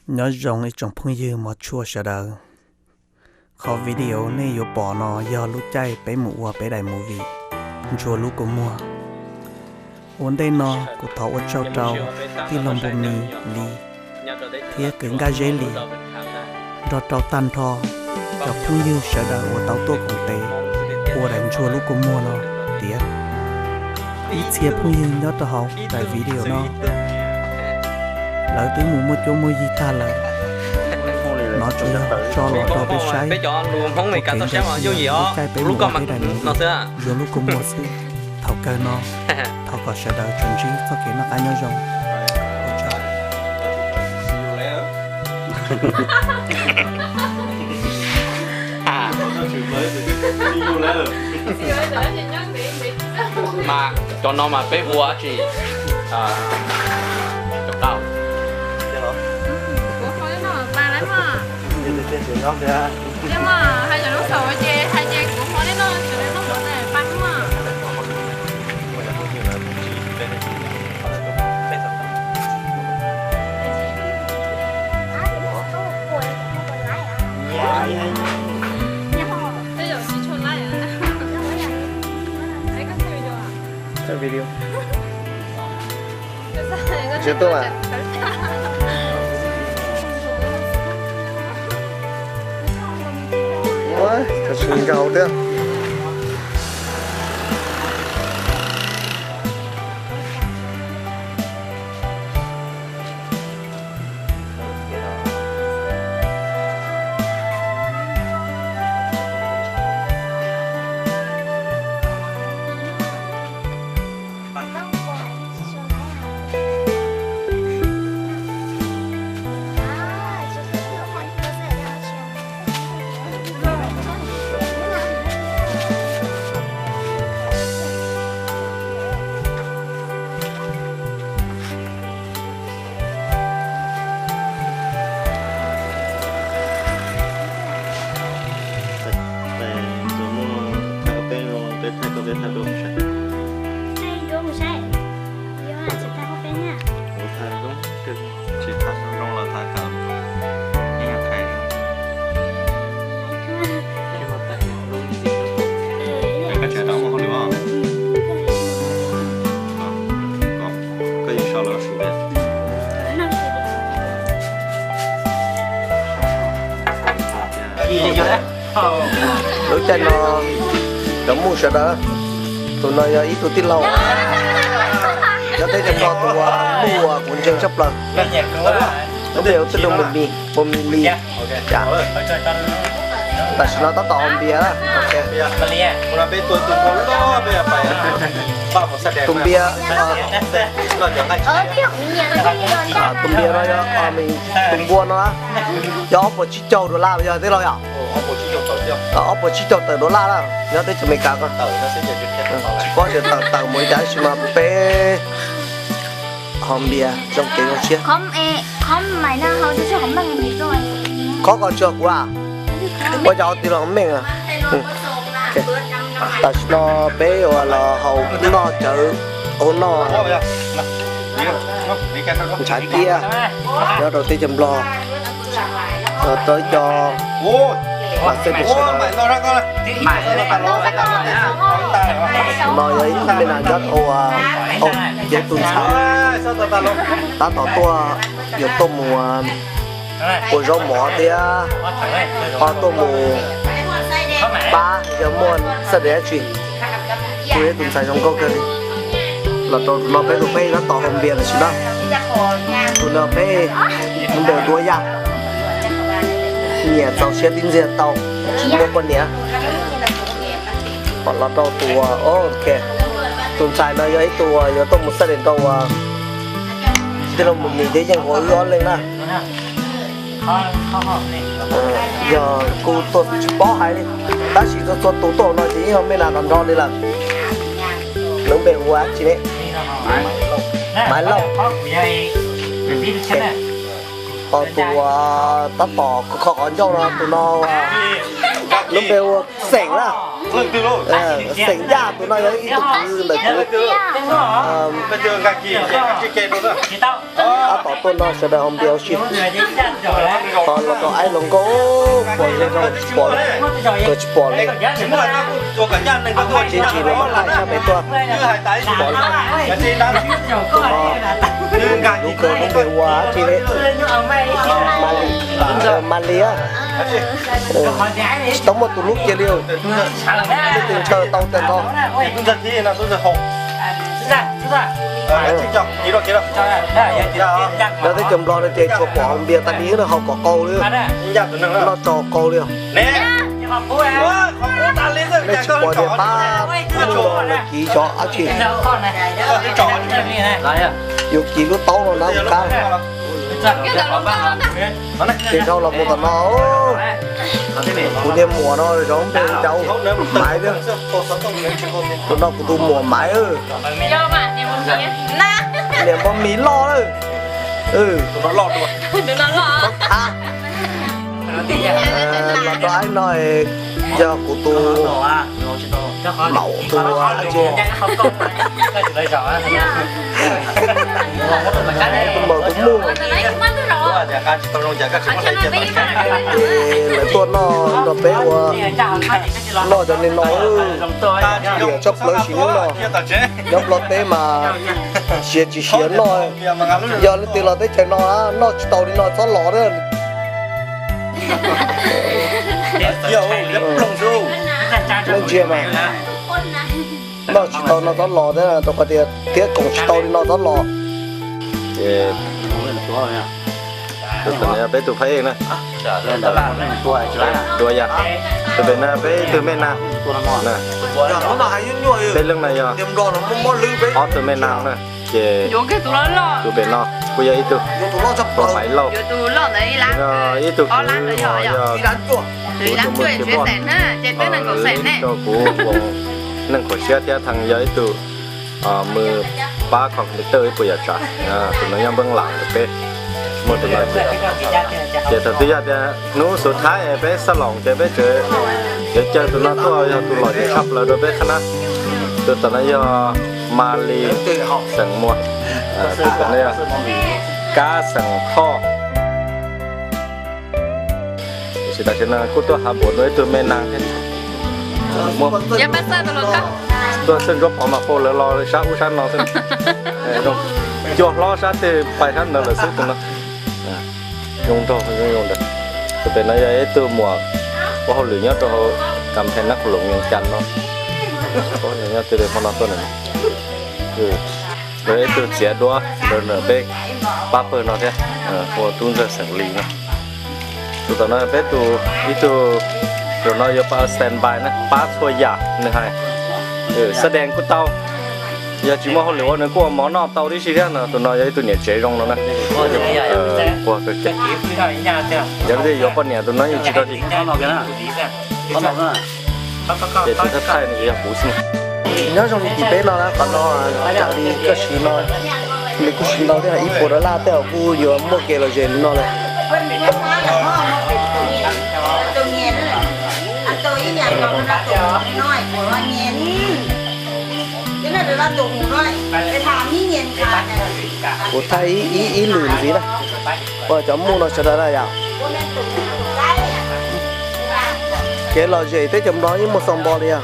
Nyob zoo ib tsoom phooj ywg mos tshua sawv daws. Qhov video nej yuav pom no yog lub caij peb mus ua peb daim movie Ntsuag Lub Kua Muag. Ua ntej no kuv thov ua tsaug rau tij laug Npus Mis Lis thiab kwv Nkaj Zeb Lis nrog rau tag nrho cov phooj ywg sawv daws uas tau tuaj koom tes ua daim Ntsuag Lub Kua Muag no tiav. Ib txhia phooj ywg nyob rau hauv daim video no lawv twb mus muaj cuab muaj yig tag lawm. No tsuas yog tso los rau peb saib ua kev nkag siab lub caij peb mus ua peb daim movie Ntsuag Lub Kua Muag xwb. Thaum kawg no thov kom sawv daws tsuas ntsib txoj kev noj qab nyob zoo. Mas cov no mas peb ua dab tsi? Cov qau. Video. Tsis tuaj. Ua, tam sim nkaus thiab. Thaij koj peb no, peb thaij koj peb thaij rau mus saib. Thaij rau mus saib. Kuv thaij zoo, tsis thaij zoo los thaij kom ib nyuag thaij. Koj tseem tau ua hauj lwm os? Koj yuav sau los su li. Lub caij no cov muj sawv daws, tus no yog ib tug tij laug nyob teb chaws Nplog tus uas muaj uas kuv ntseeg tshaj plaws. Lub npe hu tij laug Npus Mis, Npus Mis Lis. Tam sim no tab tom haus npias. Tus npias, tus npias no yog, tus npua no yog ob puas tsib caug dollar yog tij laug yom? Ob puas tsib caug tawm dollar na, nyob teb chaws Amelikas ko. Tsis paub tias tawm tawm mus li cas tab sis mas peb haus npias zoo kev zoo siab. Qhov ko tsis yog kuv a, ua cas ua tij laug meej a. Tam sim no peb ua los haus noj tsawv, haus noj ntshav tiaj nyob rau teb chaws Nplog, los rau ib co mas xeb pes sawv daws. No yog ib tug me nas nyob rau, yog ib tug ntxhais tab tom tuaj, yuav tuaj mus ua zaub mov thiab ho tuaj mus pab yog muaj xab des dab tsi. Kuj yog ib tug ntxhais zoo nkauj kawg li. Los rau tus no peb tus peb tab tom haus npias tam sim no. Tus no peb lub npe hu Duab Yaj, nyiam txaus siab tib ntxiag tau, tsis muaj poj niam. Los rau tus, ok, tus ntxhais no yog ib tug yuav tuaj mus xab des rau tij laug Npus Mis thiab Yeej Huas wb ob leeg na. Yog kuv tuaj tsis paub hais li, tab sis txhua txhua tus tuaj no ces yeej yog me nas nrog nrho li lawm. Lub npe hu ua dab tsi ne? Maiv Lauj. Ho tus tab tom kho qhov ncauj no tus no lub npe hu ua Xeem na. Xeem Yaj tus no yog ib tug kwv ntawm kuv. Tab tom tuaj nrog sawv daws haus npias ua si. Ho los rau Aib Loos Nkauj, pom zoo tsis pom, kawg tsis pom li. Tsis tsim los mas thaij sab pem tuaj, tsis pom li. Tus no lub kawg lub npe ua dab tsi li? Mas li, mas li, tsis tau muaj tus hlub kiag li. Leej twg ntshaw tau tas nrho. Yog teb chaws Nplog no ces tsuas pom haus npias tas li, haus kom qau li, noj tso qau li. Nej tsis pom tias pab mus los kiv xyov dab tsi. Yuav kiv lub taub no na kuv qab. Ces dhau los mus tom no, kuv niag muam no zoo npe hu cas, Maiv thiab. Tus no kuv tus muam Maiv, niam Npauj Mis loj lawm. Los rau Aib no yog kuv tus maum tus dab tsi, tus maum tus muj. Ces lawv tuaj noj nrog peb ua, noj cov li no, tiam tshaj plaws sim neej no. Nyob Nplog teb mas siav tsis siav noj, yog leej twg los teb chaws no noj tsis tau li no txhob los thiab. Nej ntsia mas, noj tsis tau no txhob los thiab, rau qhov tias thiab koom tsis tau li no txhob los. Ces tus no yog peb tus phab ej na. Dua yam, tus pem no peb ib tug me nas. Peb leej no yog ob tug me nas na. Ces tus pem no kuj yog ib tug, tus Maiv Lauj, ib tug kwv yog kuv tus muam txiv poj, rau kuv neej khuam siab thiab theem yog ib tug mus pab contractor ib puas yam tsav. Tus no nyob npeeb lam rau peb, muaj tus no. Ces thaum twg yog tias hnub xub thawj peb xab loos ces peb tseem yuav caw tus no tuaj, yog tus lom zem tshaj plaws rau peb qhab na. Tus tom no yog Mas Lis xeem Muas, tus tom no yog Kab xeem Thoj. Tam sim no kuj tuaj hav npuam dua ib tug me nas thiab. Tuaj xwb ntsuab pov mas pau lawv los sab ub sab no xwb. Zoo cuag hlob sab twg pais sab ntawd lawm xwb tus no. Zoo nraug zoo zoo ntawd. Tus pem no yog ib tug muam ua hauj lwm nyob rau hauv kam phe nab qhus loos nyoos cas no. Nyob twg li hmo no tuaj na. Ib tug txiav duab ntawm peb pab pawg no thiab, hu ua Tub Ntxawg xeem Lis no. Tus tom no peb tus, ib tug, tus no yuav pab stand by na, pab txhua yam nws hais. Xab dees kuj tau, yog tsis muaj hauj lwm ua nws kuj ua mov noj tau tib si thiab no. Tus no yog ib tug niam tsev zoo no na. Yog leej twg yuav poj niam tus no yeej tsis rau tsis ces tus thawj thaij nws yog kuv xwb. Nyob zoo li tim peb no na, qhov no raws li koj siv no, nws kuj siv ntau thiab, ib puas dollar tej zaum kuj yuav muaj kev lom zem no lawm. Kuv thaij ib, ib lwm ntxiv na, ua cov muj no sawv daws na yom. Kev lom zem teb chaws Nplog yeej muaj xoo npo li yog,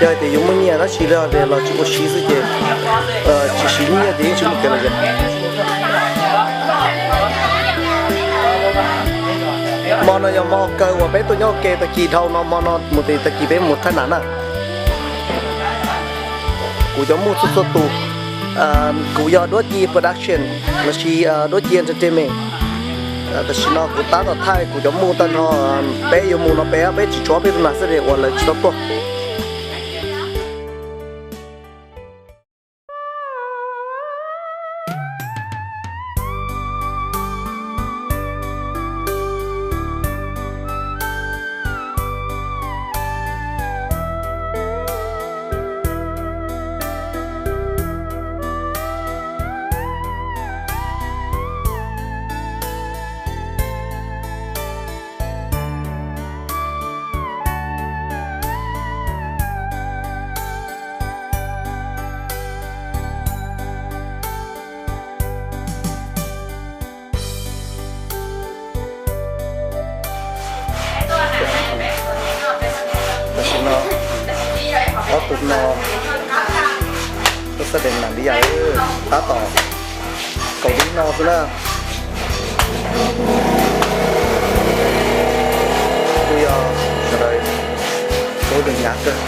yog tias yuav muaj nyiaj tab sis los tsis ua si xwb ces, tsis siv nyiaj ces yeej tsis muaj kev lom zem. Hmo no yog hmo kaw uas peb tuaj nyob ua ke tag kis dhau no, hmo no mus tag kis peb mus thaij nas na. Kuv cov muj txhua txhua tus, kuv yog Duab Ci Production lossis Duab Ci Entertainment. Tam sim no kuv tab tom thaij kuv cov muj tag nrho, peb yuav mus no peb, peb tsis tshuav peb tus nas xwb uas lawv tsis tau tuaj. No, lub xab dees nam li yam tab tom kaus dib no xwb na. Kuj yog sawv daws ua lwm hnyav kawg.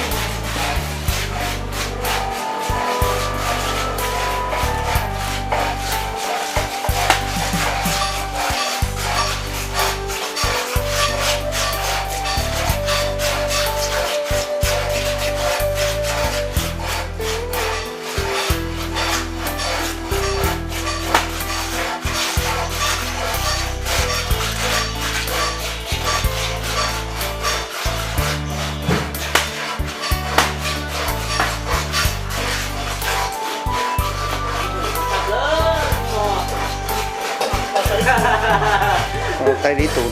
Qaib dib tus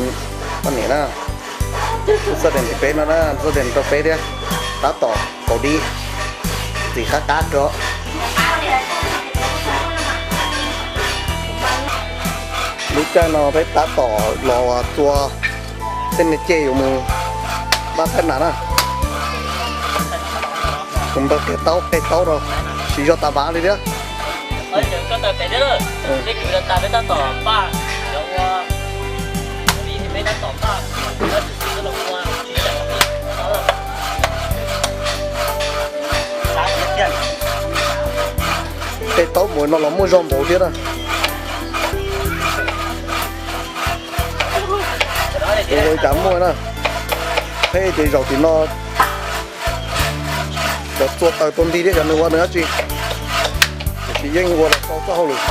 poj niam na. Lub xab dees thib peb no na, lub xab dees rau peb thiab. Tab tom kaus dib, ntxim qab qab kawg. Lub caij no peb tab tom los txua tej niag cej yuav mus npaj thaj nam na. Tus npawg qe taub qe taub no, tsis yog tas vav li thiab. Tej taub mus no los muaj zog npaum thiab na. Tus zoo cas muaj na. Peb ces zaum tim no cov txua taws tua nti thiab cov nws ua nws dab tsi, tiam sis yeej ua los tau txoj hauj lwm.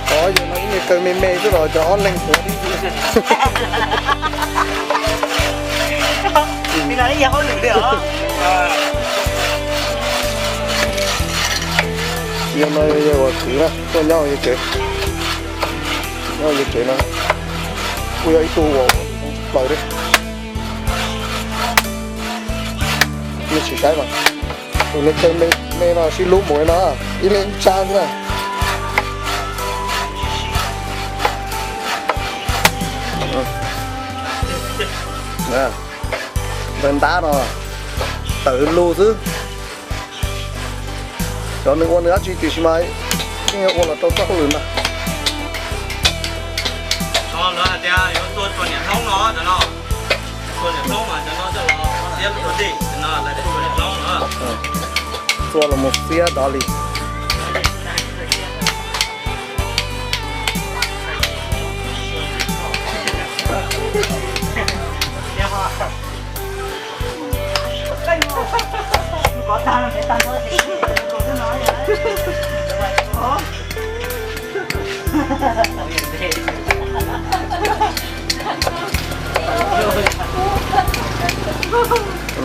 Qhov yog no ib niag kaw me me xwb los cov ob leeg puav. Yog no yog ua kwv na, tuaj nyob yawg tsev, nyob yawg tsev no, kuj yog ib tug uas plaws thiab. Ib tsis saib mas, tus niag chaw me me no sib hlub mus no, ib leeg ib sab xwb na. Npawg ntab no tawm lug xwb. Cov nws ua nws dab tsi tiam sis mas yeej ua los rau txoj hauj lwm ntag. Lawv hais tias yuav tua txhuas niam hlob no, cov no tua niam hlob mas cov no coj los xiab lub txhuas tij, cov no lawv tias tua niam hlob no. Txua los mus xiab dov li.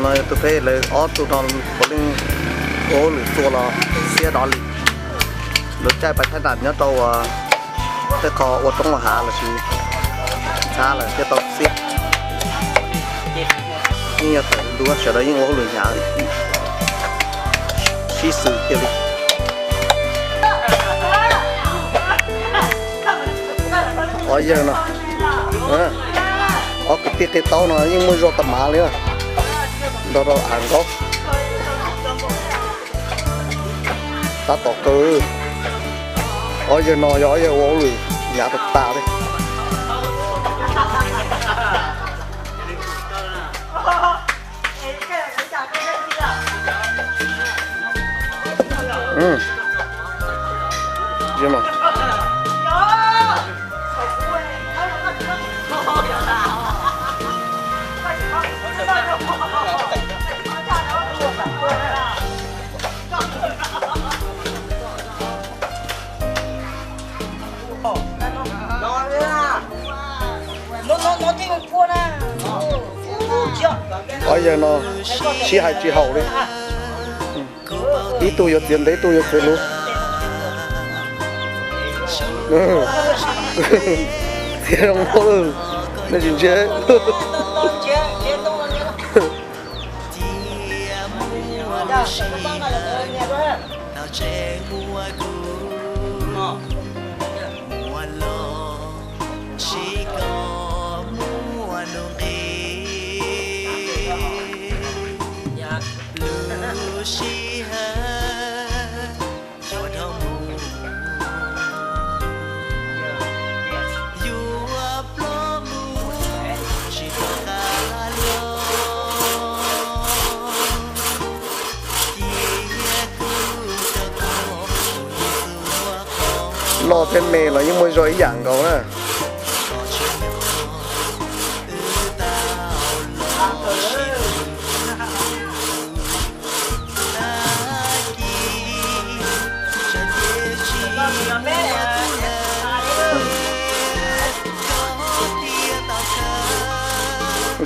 No yog tus peb lawv ob tug no puav leej ua hauj lwm txua los xiab dov li. Lawv caij pais thaj nam nyob rau tej qho ua roob ua hav lossis txhab lawm thiaj tau xiab. Yeej yog tawm lug sawv daws yeej ua hauj lwm hnyav li, sib xws kiag li. Ob yawg no, ob kwv tij qe taub no yeej muaj zog tas mav li na, nrog rau av nkaub. Tab tom kaw. Ob yawg no yog ob yawg ua hauj lwm hnyav tas tas li. Ob yawg no sib hais tsis haum li. Ib tug yuav txiav ntev, ib tug yuav txiav luv. Txiav zoo nkauj, nej tsis ntsia. Loj thiab me los yeej muaj zog ib yam nkaus na.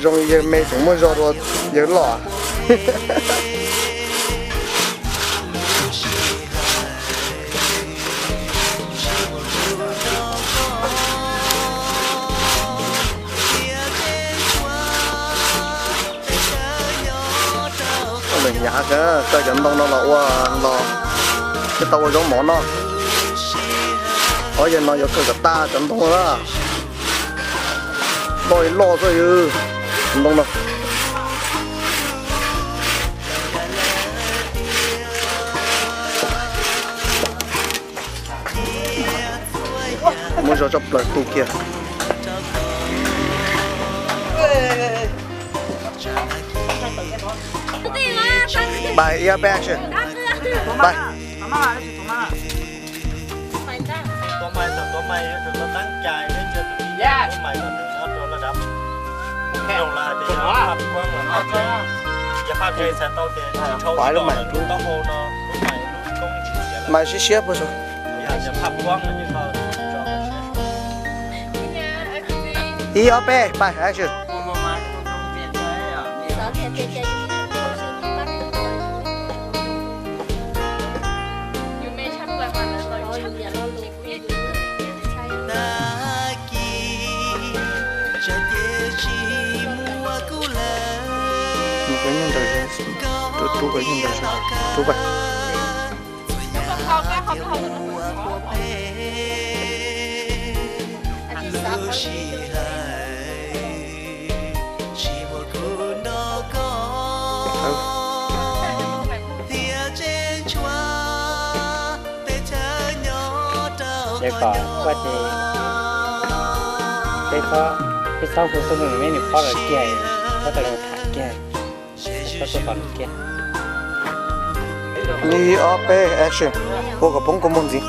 Zoo yawg me tseem muaj zog dua yawg loj. Leej nyav, kaw cov ntoo no los ua los thiaj tau ua zaub mov noj. Ob yawg no yuav kaw kom tag cov ntoo na. Loj li loj xwb, ntoo no. Muab zog tso plaws tu kiag. Bài, ia, bài action. Bài. Bài lub mày, mày siab siab puas sua. Ib ob peb, bài action. Rub, rub, rub, rub. Ces kom kuaj ces peb txhob, peb txhob hu xub nws, neb nws phob lawm kiag, peb tau los tham kiag, peb txhob tuaj tom nws kiag. Ib ob peb action, ua kom poob kua muag ntxiv.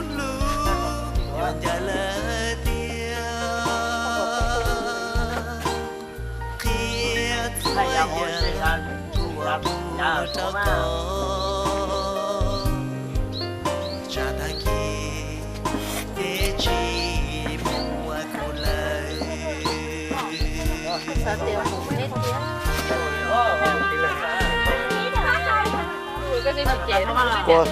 Ua,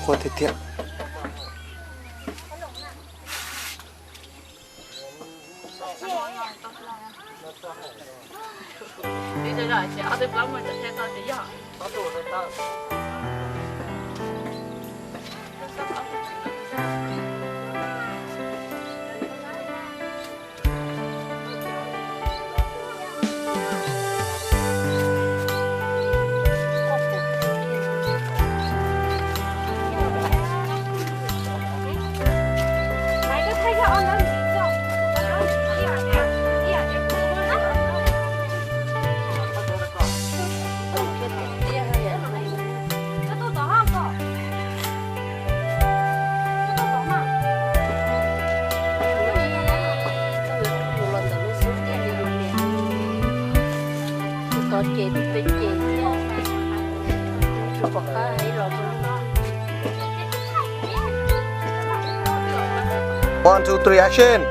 ua tiag tiag. One, two, three, action.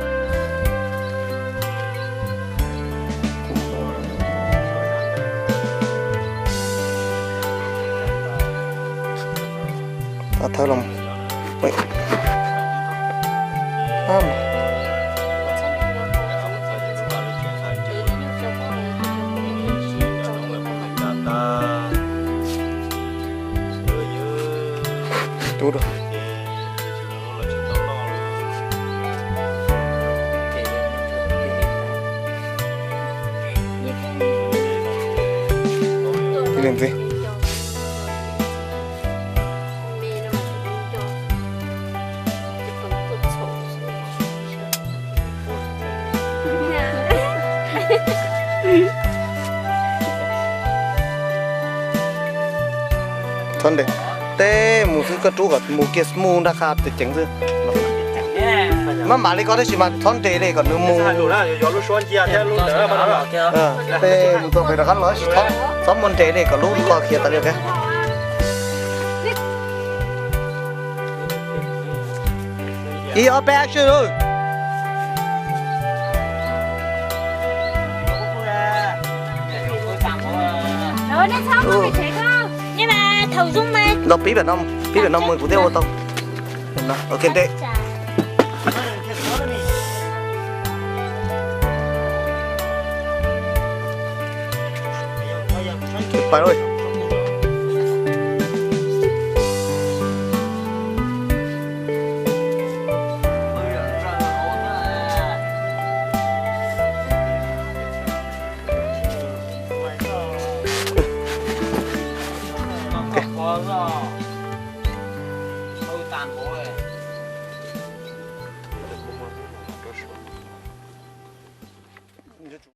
Thawb los. Ui. Am. Ub, ib leeg ntxiv. Thov ntes, tej mus xwb, koj rub kom mus kiag smooth nraj qha tes ceev xwb. Maj mam li koj tab sis mas thov ntes li kom nws mus. Tej mus txog pem rov qab los tab sis thov, txhob muaj nres li kom lub qhov khiav tas li. Ib ob peb action. Los pib pem no, pib pem no mus kuv thiaj ua tau. Ok, ntes. Pais lauj.